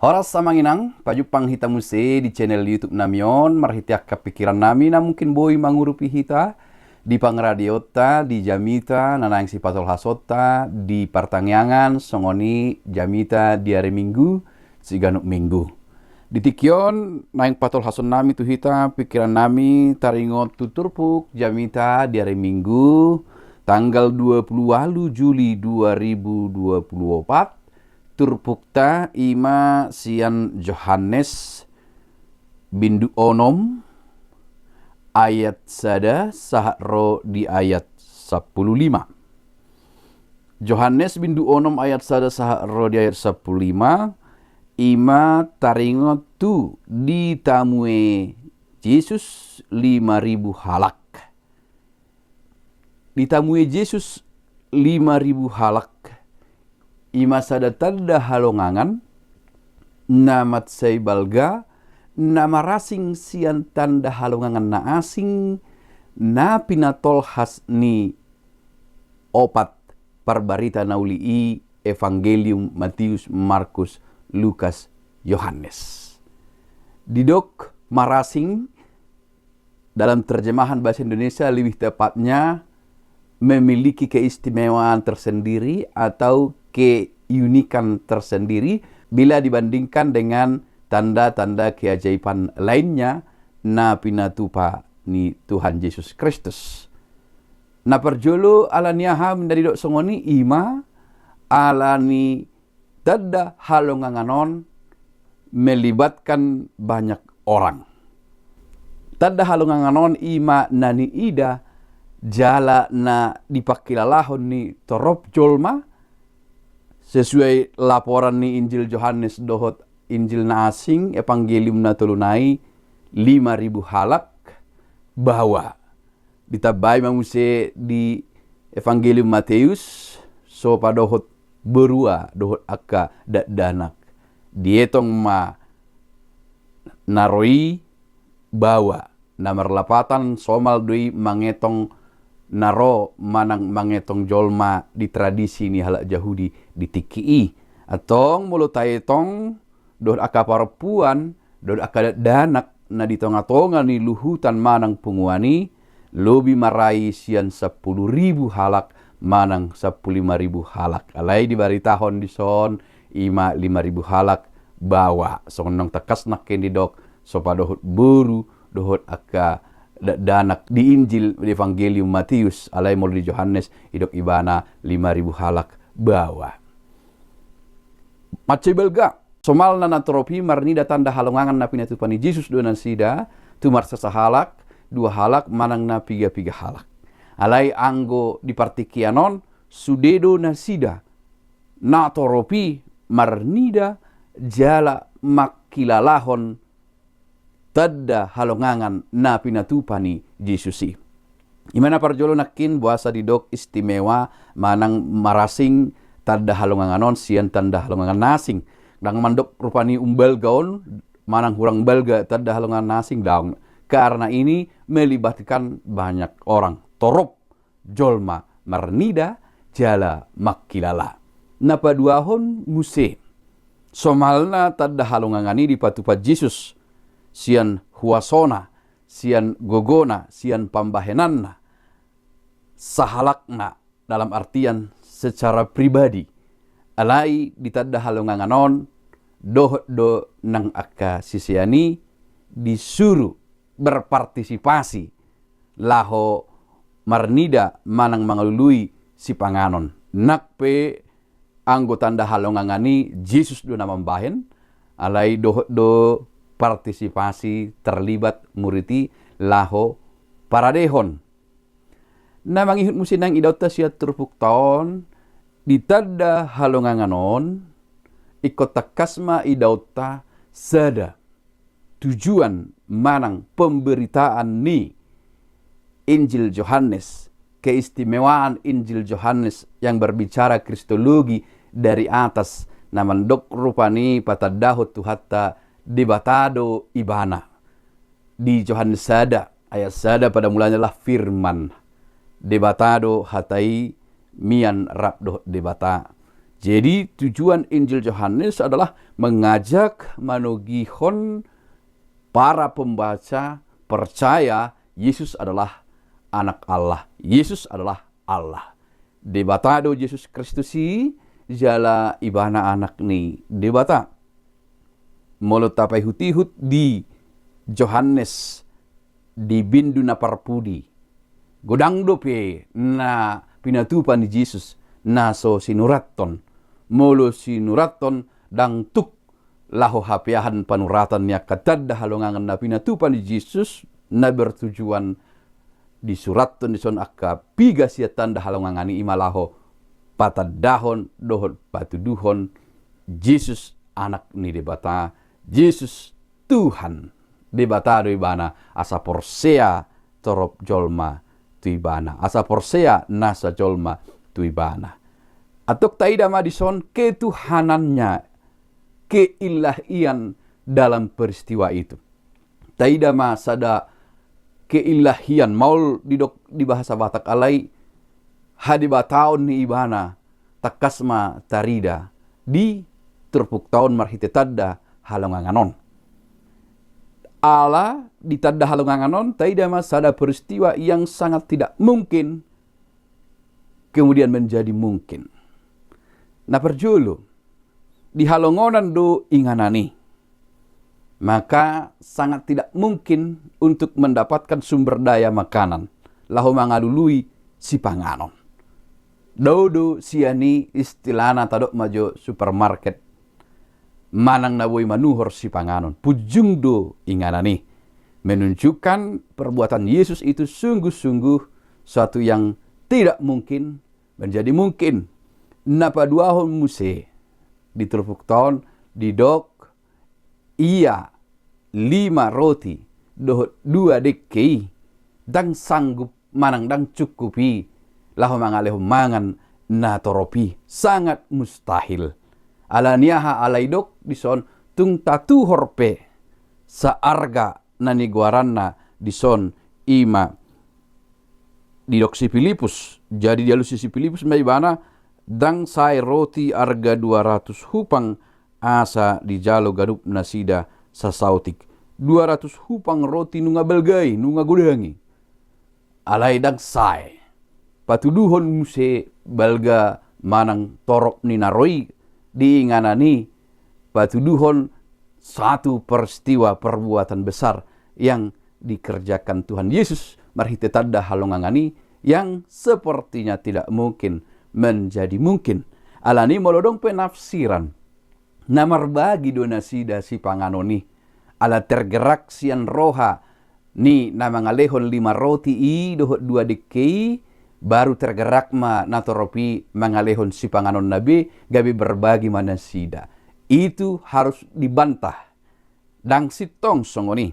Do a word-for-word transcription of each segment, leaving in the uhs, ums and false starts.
Horas amang inang, pajumpang hita muse di channel YouTube nami on, marhite angka pikiran nami na mungkin boi mangurupi hita di pangradeonta, di jamita na naeng sipatolhasonta di partangiangan, songon i jamita di ari Minggu, siganup Minggu. Di tingki on naeng patolhason nami tu hita pikiran nami taringot tu turpuk jamita di ari Minggu, tanggal dua puluh walu Juli dua ribu dua puluh opat. Turpukta ima sian Johannes bindu onom ayat sada sahat ro di ayat sampulu lima. Johannes bindu onom ayat sada sahat ro di ayat sampulu lima, ima taringot tu ditamue Jesus lima ribu halak. Ditamue Jesus lima ribu halak, ima sada tanda halongangan na mansai balga, na marasing sian tanda halongangan na asing, na pinatolhas ni opat parbarita na uli i, Evangelium Matius, Markus, Lukas, Johannes. Didok marasing, dalam terjemahan bahasa Indonesia lebih tepatnya memiliki keistimewaan tersendiri atau keunikan tersendiri bila dibandingkan dengan tanda-tanda keajaiban lainnya na pinatupa ni Tuhan Jesus Kristus. Na parjolo, ala ni aha minda didok songon i? Ima ala ni tanda halongangan on melibatkan banyak orang. Tanda halongangan on ima na niida jala na dipangkilalahon ni torop jolma, sesuai laporan ni Injil Johannes dohot Injil na asing, Evangelium na tolu nai, lima ribu halak, baoa. Ditambai ma muse di Evangelium Mateus, sopa dohot borua dohot angka dakdanak. Dietong ma na ro i baoa, na marlapatan somal do i mangetong na ro manang mangetong jolma di tradisi ni halak Jahudi di tingki i. Antong molo taetong dohot angka parompuan dohot angka dakdanak na di tonga-tonga ni luhutan manang punguan i, lobi marai sian sampulu ribu halak manang sampulu lima ribu halak. Alai dibaritahon dison ima lima ribu halak baoa. Songon naung tangkas nangkin didok, sopa dohot boru dohot angka dakdanak di Injil, di Evangelium Mateus. Alai molo di Johannes didok ibana lima ribu halak baoa. Mansai balga. Somalna na torop i marnida tanda halongangan na pinatupa ni Jesus do nasida, tu marsasahalak, dua halak, manang na piga-piga halak. Alai anggo di partingkian on, sude do nasida na torop i marnida jala mangkilalahon tanda halongangan na pinatupa ni Jesus i. Ima na parjolo nangkin boasa didok istimewa manang marasing tanda halongangan on sian tanda halongangan na asing. Ndang mandok rupani umbalga on manang hurang balga tanda halongangan na asing, daong. Karena ini melibatkan banyak orang. Torop jolma marnida jala mangkilala. Na paduahon muse, somalna tanda halongangan i dipatupa Jesus sian huasona, sian gogona, sian pambahenanna, sahalakna, dalam artian secara pribadi. Alai di tanda halongangan on dohot do nang angka sisean i disuru berpartisipasi laho marnida manang mangalului sipanganon. Nang pe anggo tanda halongangan i Jesus do na mambahen, alai dohot do partisipasi, terlibat murid i laho paradehon. Na mangihut muse nang idaonta sian turpukta on, di tanda halongangan on ingkon tangkas ma idaonta sada tujuan manang pemberitaan ni Injil Johannes, keistimewaan Injil Johannes yang berbicara kristologi dari atas, na mandok rupani patandahon Tuhanta Debata do ibana. Di Johannes sada ayat sada, pada mulanya lah Firman. Debata do hata i, mian rap dohot Debata. Jadi tujuan Injil Johannes adalah mengajak, manogihon para pembaca percaya Yesus adalah Anak Allah. Yesus adalah Allah. Debata do Jesus Kristus i, jala ibana Anak ni Debata. Molo tapaihut-ihut di Johannes di bindu na parpudi, godang dope na pinatupa ni Jesus na so sinurathon. Molo sinurathon, ndang tuk laho hapeahan panuratan ni angka tanda halongangan na pinatupa ni Jesus na bertujuan disurathon dison angka piga sian tanda halongangan i, ima laho patandahon dohot patuduhon Jesus Anak ni Debata, Jesus Tuhan. Debata do ibana, asa porsea torop jolma tu ibana, asa porsea nasa jolma tu ibana. Antong taida ma dison ketuhanannya, keilahian dalam peristiwa itu. Taida ma sada keilahian, maol didok di bahasa Batak, alai hadebataon ni ibana tangkas ma tarida di turpukta on marhite tanda halongangan on. Ala di tanda halongangan on taida ma sada peristiwa yang sangat tidak mungkin kemudian menjadi mungkin. Na parjolo, di halongonan do inganan i, maka sangat tidak mungkin untuk mendapatkan sumber daya makanan laho mangalului sipanganon. Dao do sian i istilahna, tadok ma jo supermarket, manang na boi manuhor sipanganon. Punjung do inganan i, menunjukkan perbuatan Yesus itu sungguh-sungguh suatu yang tidak mungkin menjadi mungkin. Na paduahon muse, di turpukta on didok, ia lima roti dohot dua dengke i ndang sanggup manang ndang cukup i laho mangalehon mangan na torop i, sangat mustahil. Ala ni aha? Ala didok dison, tung tatuhor pe saarga na nigoaranna dison, ima didok si Pilipus. Jadi dialusi si Pilipus ma ibana, ndang sae roti arga dua ratus hupang asa dijalo ganup nasida sasaotik. Dua ratus hupang roti nunga balga i, nunga godang i. Alai ndang sae. Patuduhon muse balga manang torop ni na ro i di inganan i, patuduhon satu peristiwa perbuatan besar yang dikerjakan Tuhan Yesus marhite tanda halongangan i, yang sepertinya tidak mungkin menjadi mungkin. Ala ni molo adong penafsiran, na marbagi do nasida sipanganon i, ala tergerak sian roha ni na mangalehon lima roti i dohot dua dengke i, baru tergerak ma na torop i mangalehon sipanganonna be, gabe berbagi ma nasida. Itu harus dibantah. Ndang sintong songon i.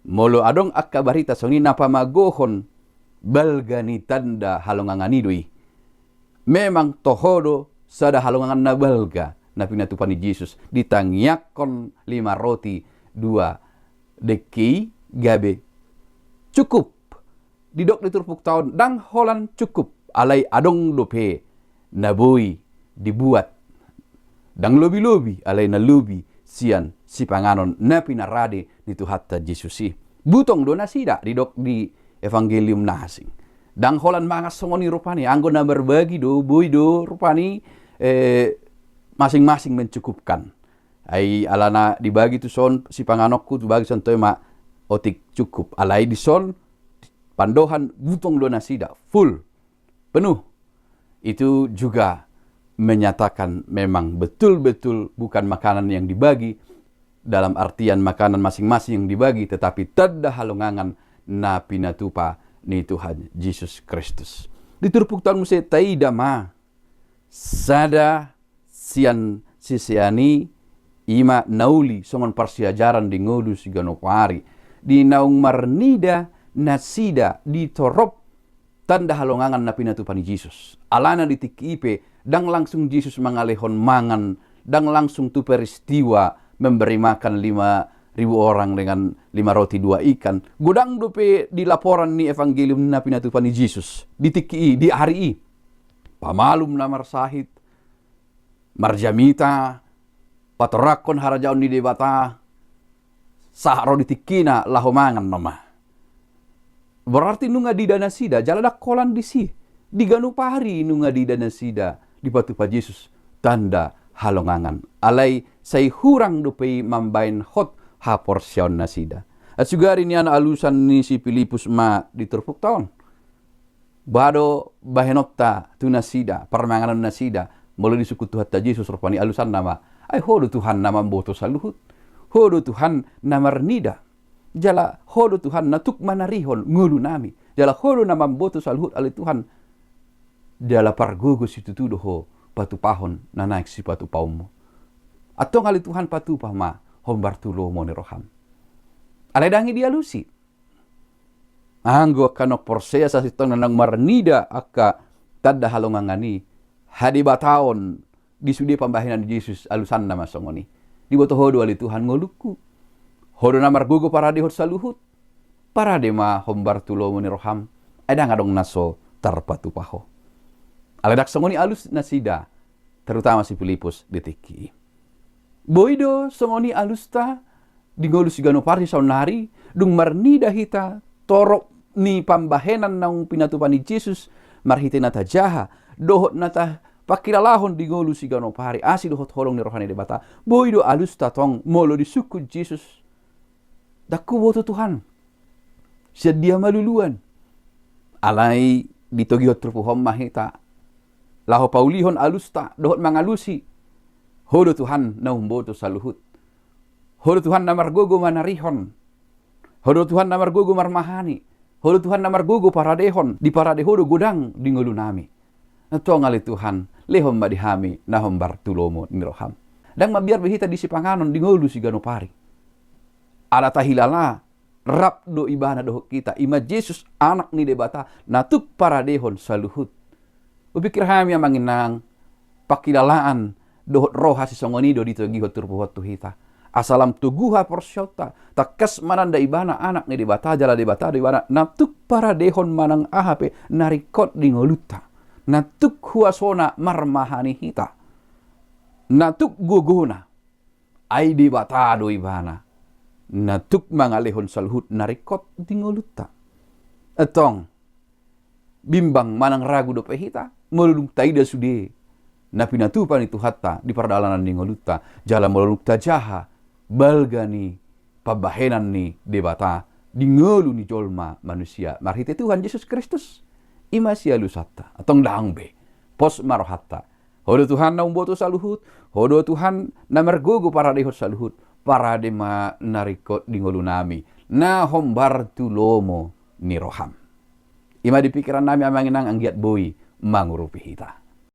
Molo adong angka barita songon i na pamagohon balga ni tanda halongangan i do i, memang toho do sada halongangan na balga na pinatupa ni Jesus, ditangiangkon lima roti dua dengke i gabe cukup. Didok di turpukta on, ndang holan cukup, alai adong dope na boi dibuat, ndang lobi-lobi, alai na lobi sian sipanganon na pinarade ni Tuhanta Jesus i. Butong do nasida, didok di Evangelium na asing. Ndang holan mangan songon i rupani, anggo na marbagi do, boi do rupani, eh, masing-masing mencukupkan. Ai alana dibagi tuson sipanganonku, dibagi tuson, toe ma otik cukup. Alai dison pandohan, butong do nasida, full, penuh. Itu juga menyatakan memang betul-betul bukan makanan yang dibagi, dalam artian makanan masing-masing yang dibagi, tetapi tanda halongangan na pinatupa ni Tuhan Jesus Kristus. Di turpukta on muse taida ma sada sian sisean i, ima na uli songon parsiajaran di ngolu siganup ari, di naung marnida nasida di torop tanda halongangan na pinatupa ni Jesus. Alana di tingki i pe, ndang langsung Jesus mangalehon mangan, ndang langsung tu peristiwa memberi makan lima ribu orang dengan lima roti dua ikan. Godang dope di laporan ni Evangelium na pinatupa ni Jesus di tingki i, di ari i. Pamalum na marsahit, marjamita, patorangkon harajaon ni Debata, sahat ro di tingkina laho mangan nama. Berarti nunga diida nasida, jala ndang holan disi, di ganup ari nunga diida nasida dipatupa Jesus tanda halongangan. Alai sai hurang dope i mambahen hot haporseaon nasida. Ai sugari nian alusan ni si Pilipus ma di turpukta on. Boha do bahenonta tu nasida, parmanganon nasida, molo disungkun Tuhanta Jesus rupani alusanna ma, ai Ho do Tuhan na mamboto saluhut. Ho do Tuhan na marnida. Jala Ho do Tuhan na tuk manarihon ngolunami. Jala Ho do na mamboto saluhut ale Tuhan. Jala pargogo situtu do Ho patupahon na naeng sipatupaonmu. Antong ale Tuhan patupa ma hombar tu lomo ni roham. Alai ndang i dialusi. Anggo angka naung porsea sasintongna naung marnida angka tanda halongangan i, hadebataon di sude pambahenan ni Jesus alusanna ma songon i. Diboto Ho do ale Tuhan ngolungku. Ho do na margogo paradehon saluhut. Parade ma hombar tu lomo ni roham. Ai ndang adong na so tarpatupa Ho. Alai ndang songon i alus nasida, terutama si Pilipus di tingki i. Boi do songon i alusta di ngolu siganup ari saonnari, dung marnida hita torop ni pambahenan naung pinatupa ni Jesus marhite na tajaha dohot na tapangkilalahon di ngolu siganup ari, asi dohot holong ni roha ni Debata. Boi do alusta tong molo disungkun Jesus, ndang huboto Tuhan, sian dia ma luluan. Alai ditogihon turpuk on ma hita laho paulihon alusta dohot mangalusi, Ho do Tuhan na umboto saluhut. Ho do Tuhan na margogo manarihon. Ho do Tuhan na margogo marmahani. Ho do Tuhan na margogo paradehon. Diparade Ho do godang di ngolunami. Antong ale Tuhan, lehon ma di hami na hombar tu lomo ni roham. Ndang mabiar be hita di sipanganon di ngolu siganup ari. Ala tahilala rap do Ibana dohot hita, i ma Jesus, Anak ni Debata, na tuk paradehon saluhut. Hupikir hami amang inang, pangkilalaan dohot roha sisongon i do ditogihon turpuk on tu hita. Asa lam togu haporseaonta, tangkas mananda Ibana Anak ni Debata, jala Debata do Ibana na tuk paradehon manang aha pe na ringkot di ngolunta, na tuk huasona marmahani hita, na tuk gogona. Ai Debata do Ibana na tuk mangalehon saluhut na ringkot di ngolunta. Antong, bimbang manang ragu dope hita molo dung taida sude na pinatupa ni Tuhanta di pardalanan ni ngolunta, jala molo dung tajaha balga ni pambahenan ni Debata di ngolu ni jolma manusia marhite Tuhan Jesus Kristus. I ma sialusanta. Antong ndang be, pos ma rohanta. Ho do Tuhan na umboto saluhut, Ho do Tuhan na margogo paradehon saluhut, parade ma na ringkot di ngolunami na hombar tu lomo ni roham. I ma di pikirannami amang inang anggiat boi mangurupi hita.